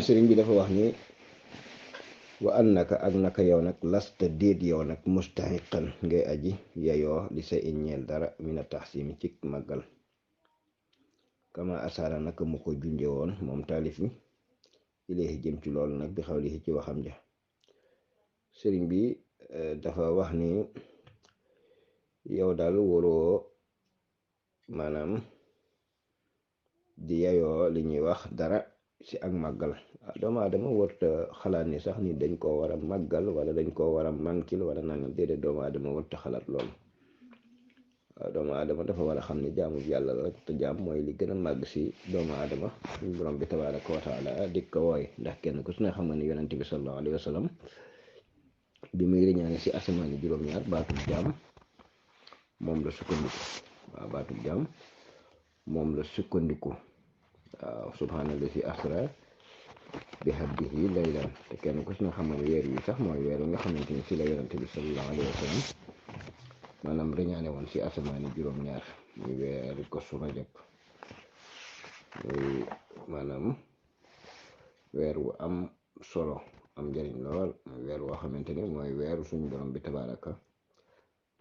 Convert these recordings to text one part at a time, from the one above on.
sëriñ bi dafa wax ni wa annaka ak naka yow nag lasta déet yow nag mustahiqan ngay aji yayoo li sa in ñeel dara mina taxsimi ci màggal kama asaara naka mu ko junje woon moom taalif bi ilayhi jëm ci loolu nag bi xawlihi ci waxam ja sëriñ bi dafa wax ni yow daal waroo maanaam di yayoo li ñuy wax dara ci ak màggal doomu aadama warta xalaat ni sax ni dañ koo war a màggal wala dañ koo war a mankil wala nangam déedéet doomu aadama warta xalaat loolu waaw doomu aadama dafa war a xam ni jaamu yàlla la te jaam mooy li gën a màgg ci doomu aadama suñu borom bi tabaaraka wa taala di ko wooy ndax kenn ku su ne xam nga ni yonent bi sallallahu alayhi wa sallam bi muy riñaane ci asamaani juróom-ñaar baatub jaam moom la sukkandiku waaw baatub jaam moom la sukkandiku waaw subhaanallazi asra bi abdihi laylan te kenn ku ci nga xam ne weer wi sax mooy weer wi nga xamante ni ci la yonent bi sallallahu alayhi wa sallam maanaam riñaane woon ci asamaani juróom-ñaar muy weeri Kazu Rajab muy maanaam weer wu am solo am njëriñ lool muy weer woo xamante ni mooy weeru suñu borom bi tabaraka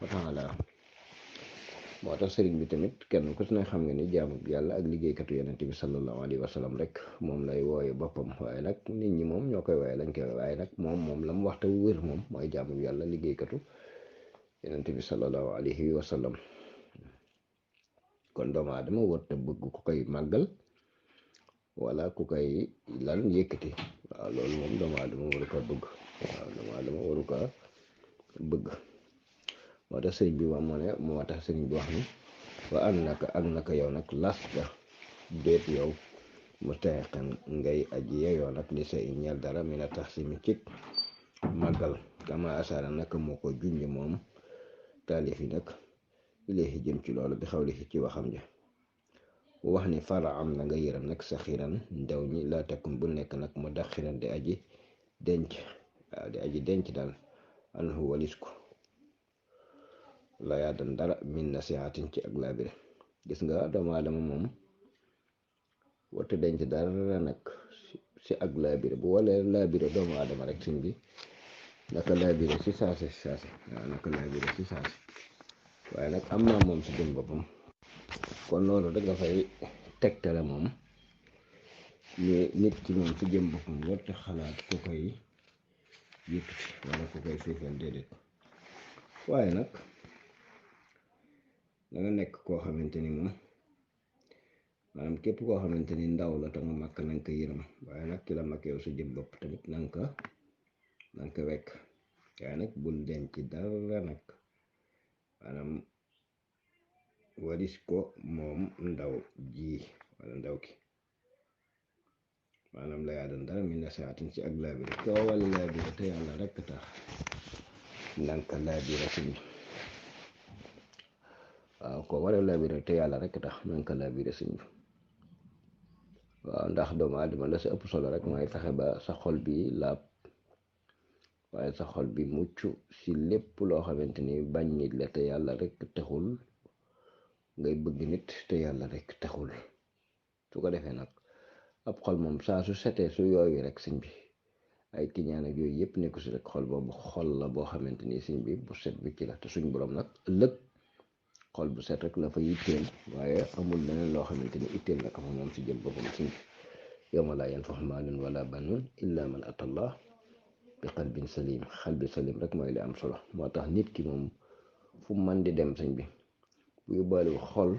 wa taala moo tax sëriñ bi tamit kenn ku ci ne xam nga ni jaamu yàlla ak liggéeykatu yonent bi sallallahu alayhi wa sallam rek moom lay wooye boppam waaye nag nit ñi moom ñoo koy waaye lañ koy waaye nag moom la mu waxta wér moom mooy jaamu yàlla liggéeykatu yonent bi sallallahu alayhi wa sallam kon doomu aadama warta bëgg ku koy màggal wala ku koy lan yëkkati waaw loolu moom doomu aadama waru ko bëgg waaw doomu aadama waru ko bëgg moo tax sëriñ bi moo tax sëriñ bi wax ni wa annaka ak naka yow nag lasta déet yow mustahiqan ngay aji yeyoo nag li sa ñeel dara mina taxsimi ci màggal kama asaara naka moo ko junj moom taalif yi nag ilayhi jëm ci loolu bi xawlihi ci waxam ja wax ni fara am na nga yëram nag sa xiran ndaw ñi laa takkum bu nekk nag mu daxiran di aji denc waaw di aji denc daal anhu walis ko la yaa dan dara min nasihatin ci ak laabire gis nga doomu aadama moom warta denc dara nag ci ak laabire bu wala laabire doomu aadama rek suñ bi naka laabire ci saasi waaw naka laabire ci saasi waaye nag am naa moom si jëm boppam kon loolu da nga fay tegtale moom ni nit ki moom si jëm boppam warta xalaat ku koy yëkkati wala ku koy suufeel déedéet waaye nag da nga nekk koo xamante ni moom maanaam képp koo xamante ni ndaw la te nga mag na nga ko yërëm waaye nag ki la mag yow sa jëm bopp tamit na nga ko wekk waaye nag bul denc dara nag maanaam waris ko moom ndaw ji wala ndaw ki maanaam la yaa dan dara min nasihaatin ci ak laabire koo wala laabire te yàlla rekk tax na nga ko laabire suñ waaw ko wala laabire te yàlla rekk tax na nga ko laabire suñ waaw ndax doomu aadama la sa ëpp solo rek mooy fexe ba sa xol bi laab waaye sa xol bi mucc ci lépp loo xamante ni bañ nit la te yàlla rekk taxul ngay bëgg nit te yàlla rekk taxul su ko defee nag ab xol moom saa su setee su yooyu rek sëñ bi ay kiñaan ak yooyu yëpp nekku si rek xol boobu xol la boo xamante ni sëñ bi bu set bi ci la te suñ borom nag ëllëg xol bu set rek la fa yitteel waaye amul leneen loo xamante ni itteel na ko fa moom si jëm boppam sëñ bi yawma laa yanfa'u maalun wala banuun illa man atallah bi qalbin salim xal bi salim rek mooy li am solo moo tax nit ki moom fu man di dem sëñ bi bu yóbbaale xol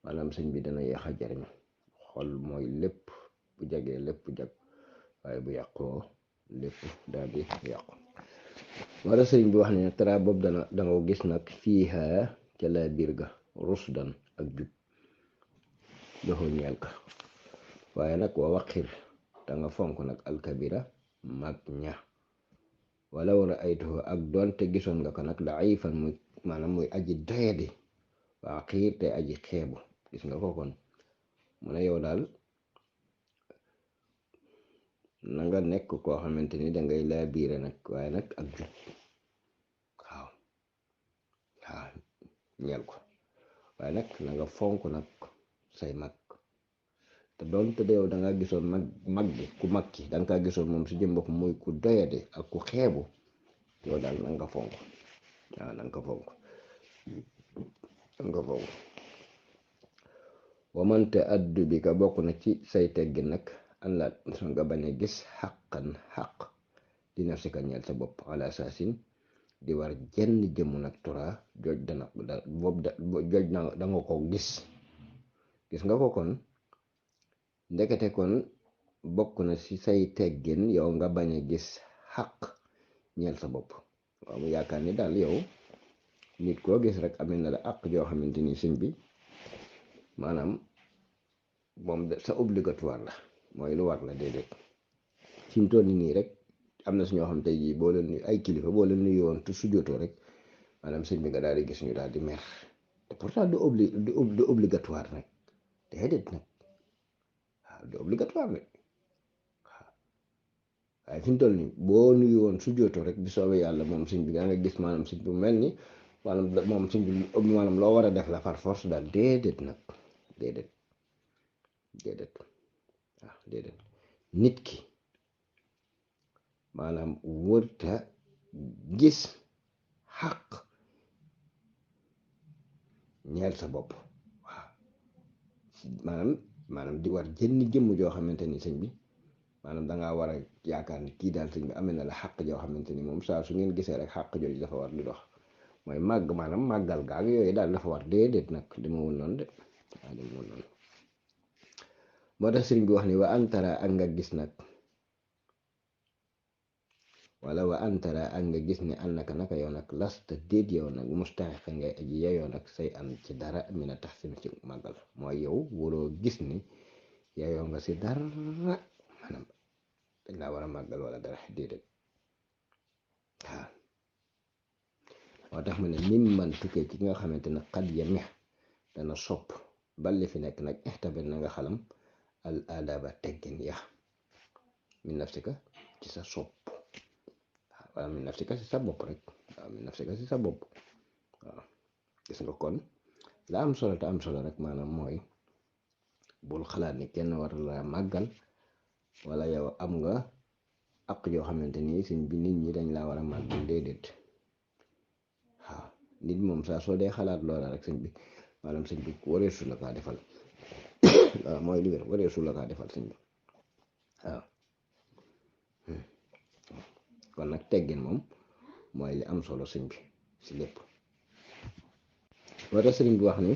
maanaam sëñ bi dana yéex a jariñ xol mooy lépp bu jagee lépp jag waaye bu yàqoo lépp daal di yàqu moo tax sëriñ bi wax ne tara boobu danga ko gis nag fiiha ca la biir ga rusdan ak jub doxu ñeel ka waaye nag wa waqir danga fonk nag alkabira mag ña wala wara aytuhu ak doonte gisoon nga ko nag daifan muy maanaam muy aji doyadi waa xiir te aji xeebu gis nga ko kon mu ne yow daal na nga nekk koo xamante ni dangay laa biire nag waaye nag ak jub waaw ñeel ko waaye nag na nga fonk nag say mag te doonte de yow da nga gisoon mag bi ku mag ki da nga kaa gisoon moom si jëm bopp muy ku doyade ak ku xeebu, yow daal na nga fonk, waaw na nga fonk, na nga fonk. wamante addu bi ka bokk na ci say teggi nag an la nga bañ a gis xaqan xaq di nafsika ñeel sa bopp ala saasin di war jenn jëmu nag tura jooj dana boobu jooj da nga ko gis nga ko. Kon ndekete kon bokk na ci say teggin yow nga bañ a gis xaq ñeel sa bopp. waaw mu yaakaar ni daal yow nit koo gis rek amee na la àq joo xamante ni sëñ bi maanaam moom sa obligatoire la, mooy lu war la. déedéet fi mu toll nii rek am na si ñoo xam tey jii boo leen ay kilifa boo leen nuyu woon te sujjootoo rek maanaam sëñ bi nga daal di gis ñu daal di mer, te pourtant du obligatoire nag. déedéet nag waaw du obligatoire nag waaw, waaye fi mu toll nii boo nuyu woon sujjootoo rek bi soobee yàlla moom sëñ bi nga gis maanaam sëñ bu mel ni maanaam moom sëñ bi maanaam loo war a def la par force daal. déedéet nag déedéet waaw déedéet. nit ki maanaam wërta gis xaq ñeel sa bopp. waaw maanaam di war jënn jëmm joo xamante ni sëñ bi maanaam dangaa war a yaakaar ni kii daal sëñ bi amee na la xaq joo xamante ni moom saa su ngeen gisee rek xaq jooju dafa war di dox, mooy màgg maanaam màggal gaag yooyu daal dafa war. déedéet nag demewul noonu de waaw demewul noonu. moo tax sëriñ bi wax ni wa antara ak nga gis nag wala wa antara ak nga gis ne annaka naka yow nag lasta déet yow nag mustaxiqa ngay aji yeyoo nag say an ci dara mina tax sin ci màggal, mooy yow waroo gis ni yeyoo nga si dara maanaam dañ laa war a màggal wala dara. déedéet waaw moo tax mu ne mim man tukkee ci nga xamante ne xat ya mex dana sopp balli fi nekk nag ixtabir na nga xalam al adaba teggin ya min nafsika ci sa sopp, waaw min nafsika ci sa bopp rek, waaw min nafsika ci sa bopp. waaw gis nga kon la am solo te am solo rek maanaam mooy bul xalaat ni kenn war la màggal wala yow am nga ak yoo xamante ni sëñ bi nit ñi dañ laa war a màggal. déedéet waaw nit moom saa soo dee xalaat loola rek sëñ bi maanaam sëñ bi wareesu la kaa defal. waaw mooy li wér wareesu la kaa defal sëñ bi waaw. kon nag teggin moom mooy li am solo sëñ bi si lépp. moo tax sëriñ bi wax ni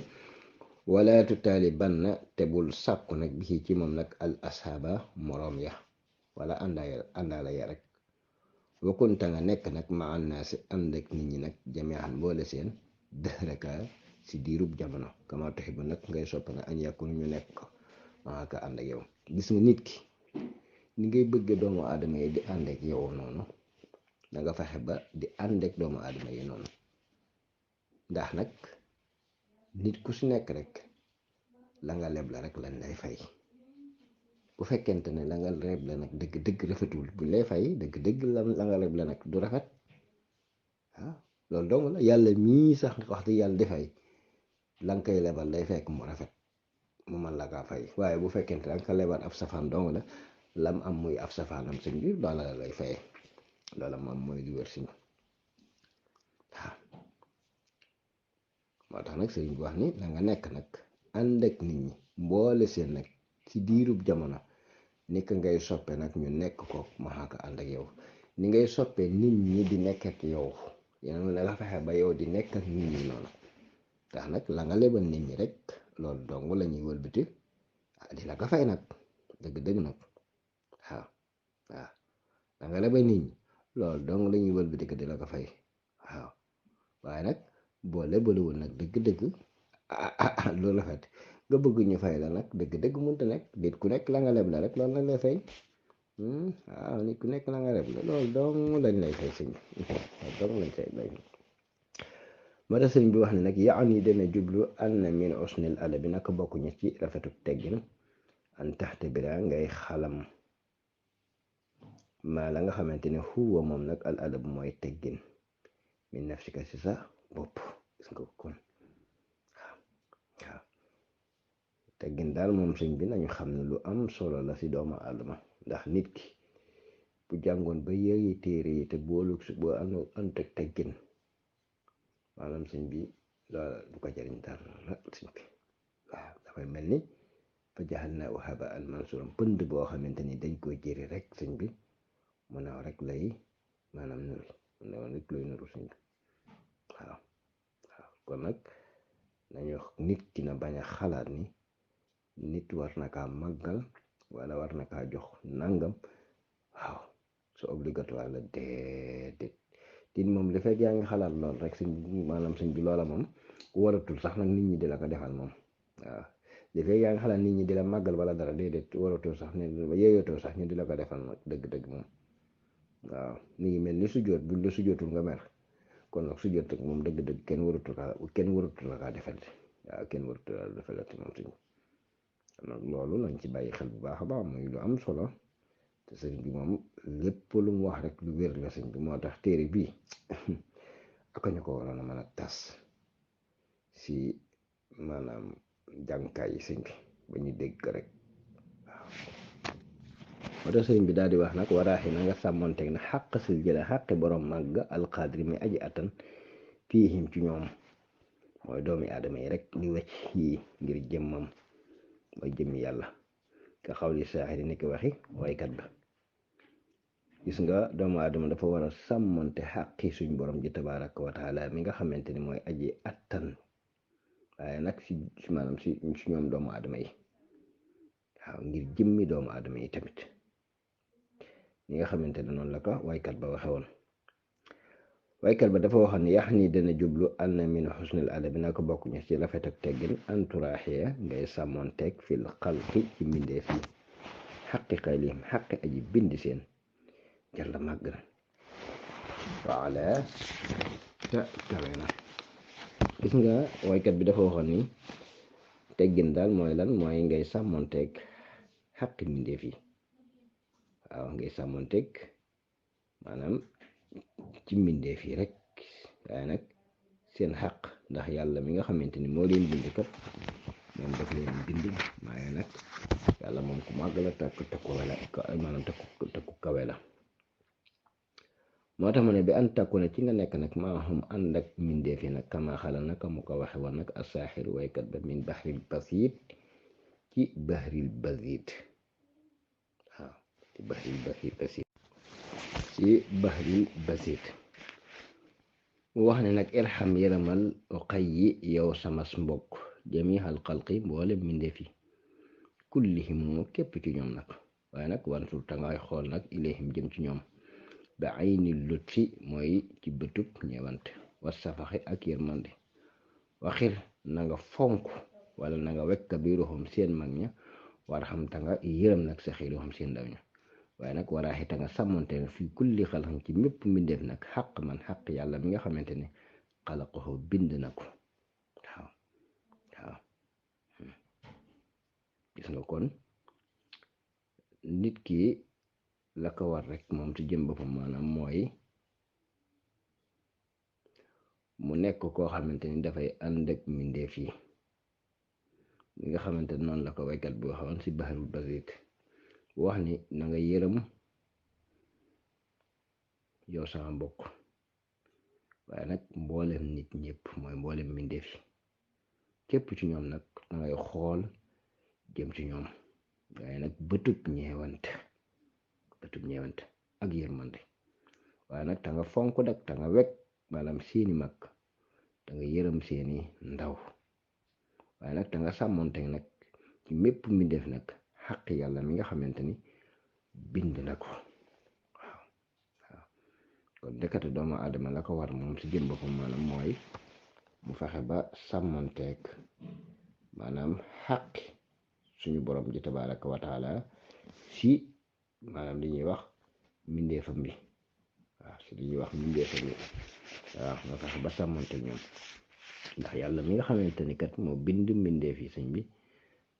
walaatu taaliban na te bul sàkku nag bi ci moom nag al ashaaba moroom ya wala àndaala ya rek wakkunta nga nekk nag ma annaasi ànd ak nit ñi nag jamian boole seen dëxraka si diirub jamono kama tuxibu nag ngay sopp na añ yàkkunu ñu nekk ko maaka ànd ak yow. gis nga nit ki ni ngay bëgge doomu aadama yi di ànd ak yow noonu da nga fexe ba di ànd ak doomu aadama yi noonu, ndax nag nit ku si nekk rek la nga leb la rek lañ lay fay. bu fekkente ne la nga leb la nag dëgg-dëgg rafetul bu lay fay dëgg-dëgg la nga leb la nag du rafet. waaw loolu dong la yàlla mii sax wax dëgg yàlla di fay la nga koy lebal day fekk mu rafet mu mën la kaa fay, waaye bu fekkente ne da nga ko lebal ab safaan dong la lam am muy ab safaanam sëñ bi loola la lay faye. loola moom mooy lu wér si ñu waaw. moo tax nag sëriñ bi wax ni na nga nekk nag ànd ak nit ñi mboole seen nag ci diirub jamono ni ko ngay soppe nag ñu nekk ko ma xaaka ànd ak yow ni ngay soppee nit ñi di nekk ak yow yéen na nga fexe ba yow di nekk ak nit ñi noonu, ndax nag la nga lebal nit ñi rek loolu dong la ñuy wëlbati di la ko fay nag dëgg-dëgg nag waaw la nga lebal nit ñi loolu dong la ñuy wëlbati di la ko fay waaw. waaye nag boo lebalewul nag dëgg-dëgg loolu rafet nga bëgg ñu fay la nag dëgg-dëgg mënta nekk. nit ku nekk la nga leb la rek loolu lañ lay fay. waaw nit ku nekk la nga leb la loolu dong lañ lay fay sëñ bi loolu dong lañ fay bay. moo tax sëñ bi wax ne nag yaani dana jublu anna min usnil adabi nag bokk ñu ci rafetu teggin an taxtabira ngay xalam maa la nga xamante ne huwa moom nag al adab mooy teggin min nafsika si sa bopp. gis nga kon waaw teggin daal moom sëñ bi nañu xam ne lu am solo la si doomu aadama ndax nit ki bu jàngoon ba yëri téere yi te boolu boo ànd ak teggin maanaam sëñ bi loola du ko jariñ dara sëñ bi waaw dafay mel ni fa jaxal naa uhaba al mansuram pënd boo xamante ni dañ koy jëri rek sëñ bi mu naaw rek lay maanaam nuru mu naaw rek lay nuru sëñ bi waaw kon nag nañu nit ki na bañ a xalaat ni nit war na kaa màggal wala war na kaa jox nangam waaw su obligatoire la déedéet din moom li fekk yaa ngi xalaat lool rek sëñ maanaam sëñ bi loola moom waratul sax nag nit ñi di la ko defal moom waaw li fekk yaa ngi xalaat nit ñi di la màggal wala dara déedéet waratul sax ne yeeyatoo sax ñu di la ko defal nag dëgg-dëgg moom waaw mi ngi mel ni sujjóot buñ la sujjóotul nga mer kon nag sujjóot rek moom dëgg-dëgg kenn waratul la kaa defal waaw kenn waratul la defalati moom sëñ nag loolu lañ ci bàyyi xel bu baax a baax muy lu am solo te sëñ bi moom lépp lu mu wax rek lu wér la sëñ bi moo tax téere bii aka ñu ko waroon a mën a tas si maanaam jànkaay yi sëñ bi ba ñu dégg rek waaw moo tax sëñ bi daal di wax nag waraaxi na nga sàmmonteeg na xàq sil jële xàqi borom màgg alqadri mi aji attan fiihim ci ñoom mooy doomi aadama yi rek li wecc yi ngir jëmmam mooy jëmmi yàlla nga xaw li saaxiri ni ko waxi waykat ba gis nga doomu aadama dafa war a sàmmonte xàqi suñ borom ji tabaraka wa taala mi nga xamante ni mooy aji attan waaye nag si maanaam si ñoom doomu aadama yi waaw ngir jëmmi doomu aadama yi tamit ñi nga xamante ne noonu la ko waykat ba waxe woon waykat ba dafa waxoon ne yax ni dana jublu anna min xusnil adabi na ko bokk ñu ci rafet ak teggin entourage ngay sàmmonteeg fil xalqi ci mbindee fii xaqi xaylihim xaqi aji bind seen jàlla màgg na waala te kawe na gis nga waykat bi dafa waxoon ni teggin daal mooy lan mooy ngay sàmmonteeg xaqi mbindee fii waaw ngay sàmmonteeg maanaam ci mbindeef yi rek waaye nag seen xaq ndax yàlla mi nga xamante ni moo leen bind kat moom daf leen bind waaye nag yàlla moom ku màgg la takku wala maanaam takku kawe la moo tax ma ne bi an takku ne ci nga nekk nag maa xam ànd ak mbindeef yi nag kama xala naka mu ko waxe woon nag asaaxir waykat ba min bahril basit ci bahril basit waaw ci bahril basit ci bahril basit mu wax ne nag irham yërëmal xay yi yow samas mbokk jamihal xalqi mboole mbindeef yi kullihim képp ci ñoom nag waaye nag wansul ta ngay xool nag ilayhim jëm ci ñoom ba ayni lutfi mooy ci bëtub ñeewante wa safaxi ak yërmande waxir na nga fonk wala na nga wekk kabiruhum seen mag ña war xam ta nga yërëm nag saxiruhum seen ndaw ña waaye nag waraaxi ta nga sàmmonte ne fii kulli xalqin ci mépp mbindeef nag xaq man xaq yàlla mi nga xamante ne xalaqahu bind na ko waaw gis nga kon nit ki la ko war rek moom ci jëm boppam maanaam mooy mu nekk koo xamante ni dafay ànd ak mbindeef yi li nga xamante ne noonu la ko waykat bi waxoon si baharul basit wax ni na nga yërëm yow sama mbokk waaye nag mboolem nit ñëpp mooy mboolem mbindeef yi képp ci ñoom nag da ngay xool jëm ci ñoom waaye nag bëtub ñeewante ak yërmande waaye nag ta nga fonk dak ta nga wekk maanaam seeni mag da nga yërëm seeni ndaw waaye nag ta nga sàmmonte nag ci mépp mbindeef nag xaq yàlla mi nga xamante ni bind na ko waaw kon ndekete doomu aadama la ko war moom si jëm boppam maanaam mooy mu fexe ba sàmmonteeg maanaam xaq suñu borom ji tabaraka wa taala si maanaam li ñuy wax mbindeefam bi waaw si li ñuy wax mbindeefam bi waaw nga fexe ba sàmmonteeg ñoom ndax yàlla mi nga xamante ni kat moo bind mbindeef yi sëñ bi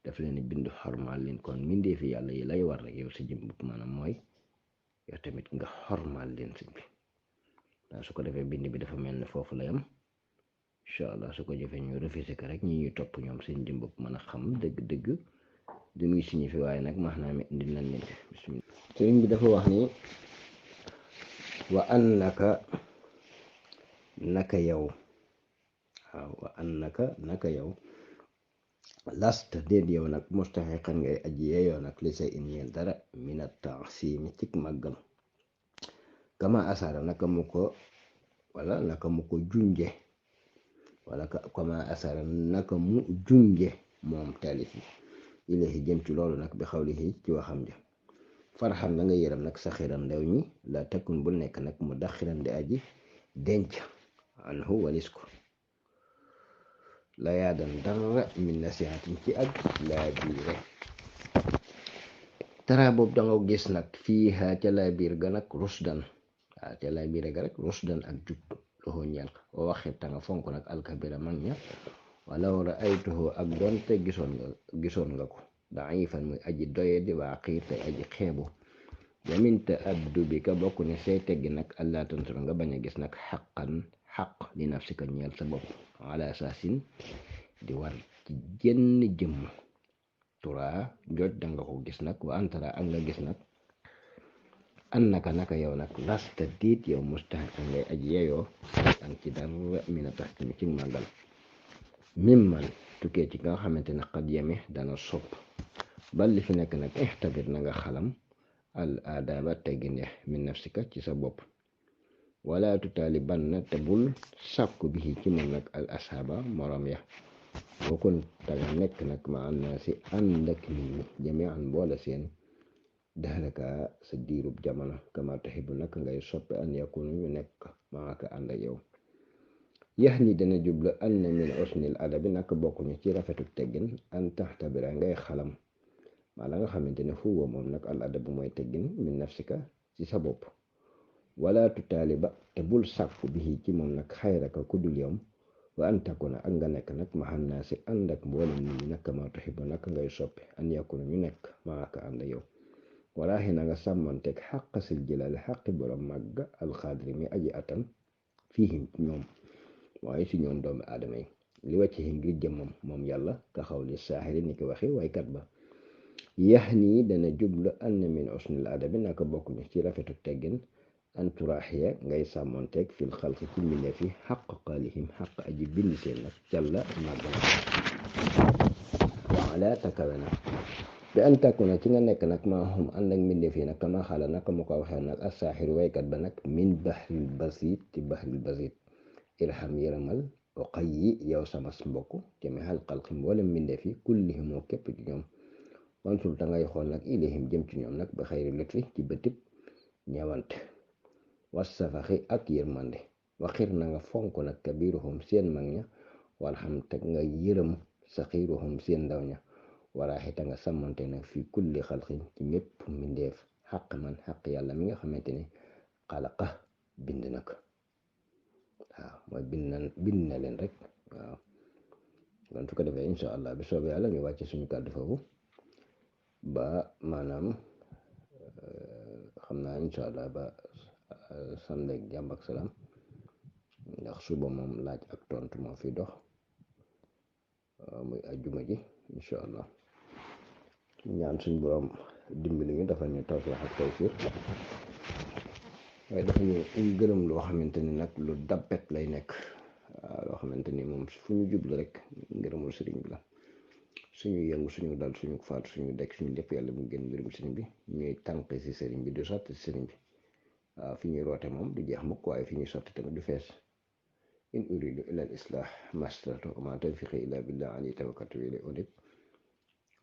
daf leen bind xormaal leen kon mbindeefi yàlla yi lay war rek yow si jëm bopp maanaam mooy yow tamit nga xormaal leen sëñ bi waaw su ko defee bind bi dafa mel ne foofu la yam incha allah su ko jëfee ñu refusé ko rek ñi ñu topp ñoom seen jëm bopp mën a xam dëgg-dëgg du muy signifié waaye nag maanaam indi nañ leen bismillah. sëriñ bi dafa wax ni wa annaka naka yow waaw wa annaka naka yow lasta déet yow nag mustaxiqan ngay aji yeeyoo nag li say in ñeel dara min at-ta'simi cig màggal kama asara naka mu ko wala naka mu ko junje wala kama asara naka mu junje moom taalif yi ilahi jëm ci loolu nag bi xawlihi ci waxam ja farxam na nga yëram nag saxiran ndaw ñi la takkun bul nekk nag mu daxiran di aji denc anhu walis ko la yaadan dara min nasihatin ci ak laa biire tara boobu da nga gis nag fii ha ca laa biir ga nag rusdan waaw ca laa biire ga rek rusdan ak jub loxo ñeel ko wa waxit ta nga fonk nag alkabira mag ña walaw raaytuhu ak doonte gisoon nga ko daifan muy aji doye di waa xiir tey aji xeebu yaminta addu bi ka bokk ne say teggi nag allah tansura nga bañ a gis nag xaqan xaq li nafsika ñeel sa bopp ala saasin di war ci jenn jëmm tura jooj danga ko gis nag wa antara ak nga gis nag an naka yow nag lasta diit yow mustaxiqan ngay aji yeyoo an ci dara mina tax mi ci màggal mimman tukkee ci nga xamante ne xat yeme dana sopp bal li fi nekk nag ixtabir na nga xalam al adaba teggin ya min nafsika ci sa bopp wala tutaaliban na te bul sàkku bi ci moom nag al ashaaba morom ya bokkun ta nga nekk nag ma an naa si ànd ak nit ñi jame an boole seen daanaka sa diirub jamono kama taxibu nag ngay soppe an yakunu ñu nekk maaka ànd ak yow yax ni dana jublu an na min usnil adabi nag bokkuñu ci rafetu teggin an taxtabira ngay xalam maa la nga xamante ne fuwa moom nag al adabu mooy teggin min nafsika ci sa bopp wala tutaaliba te bul sàkku bi ci moom nag xayraka kudul yow wa an takuna ak nga nekk nag maxam naa si ànd ak mboolem nit ñi nag kama tuxibu nag ngay soppe an yakunu ñu nekk maaka ànd ak yow walaahi na nga sàmmanteeg xaq sil jilal xaqi borom màgg alxaadri mi aji atan fiihim ñoom waaye si ñoom doomu aadama yi li wàcce yi ngir jëmmam moom yàlla ka xaw li saaxiri ni ki waxi waykat ba yax nii dana jublu ann min usnil adabi naka bokk ni ci rafetu teggin an turaaxiya ngay sàmmonteeg fil xalqi ci mbindeef yi xaq qaalihim xaq aji bind seen nag jàlla màggal waala takawe na bi an takku na ci nga nekk nag maa xum ànd ak mbindeef yi nag kama xala naka mu ko waxee nag asaaxiru waykat ba nag min bahril basit ci bahril basit irham yërëmal oqay yi yow sama mbokk jami xal xalqi mboolem mbindeef yi kullihim moo képp ci ñoom wansul ta ngay xool nag ilayhim jëm ci ñoom nag ba xayri lutfi ci bëtib ñawante wasafaxi ak yërmande waxir na nga fonk nag kabiruhum seen mag ña walxam teg nga yërëm saxiruhum seen ndaw ña waraaxita nga sàmmante nag fi kulli xalqin ci mépp mbindeef xaq man xaq yàlla mi nga xamante ne xalaqa bind na ko waaw mooy bind na leen rek waaw kon su ko defee incha allah bi soobee yàlla ñu wàcce suñu kàddu foofu ba maanaam xam naa incha allah ba samedi jàmm ak salaam ndax suba moom laaj ak tontu moo fi dox muy ajjuma ji incha allah ñaan suñ borom dimbali ñu dafa ñu tawfiq ak tawfiq waaye dafa ñu gërëm loo xamante ni nag lu dappet lay nekk waaw loo xamante ni moom fu ñu jublu rek ngërëmul sëriñ bi la suñu yëngu suñu dal suñu faatu suñu dekk suñu lépp yàlla mu gën mbirum sëriñ bi ñuy tànq si sëriñ bi du sotti si sëriñ bi waaw fi ñuy roote moom du jeex mukk waaye fi ñuy sotti tamit du fees in uridu illa al islah mastata'tu wa ma tawfiqi illa billah alayhi tawakkaltu wa ilayhi unib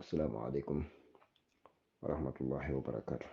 assalaamu aleykum wa rahmatullahi wa barakatuh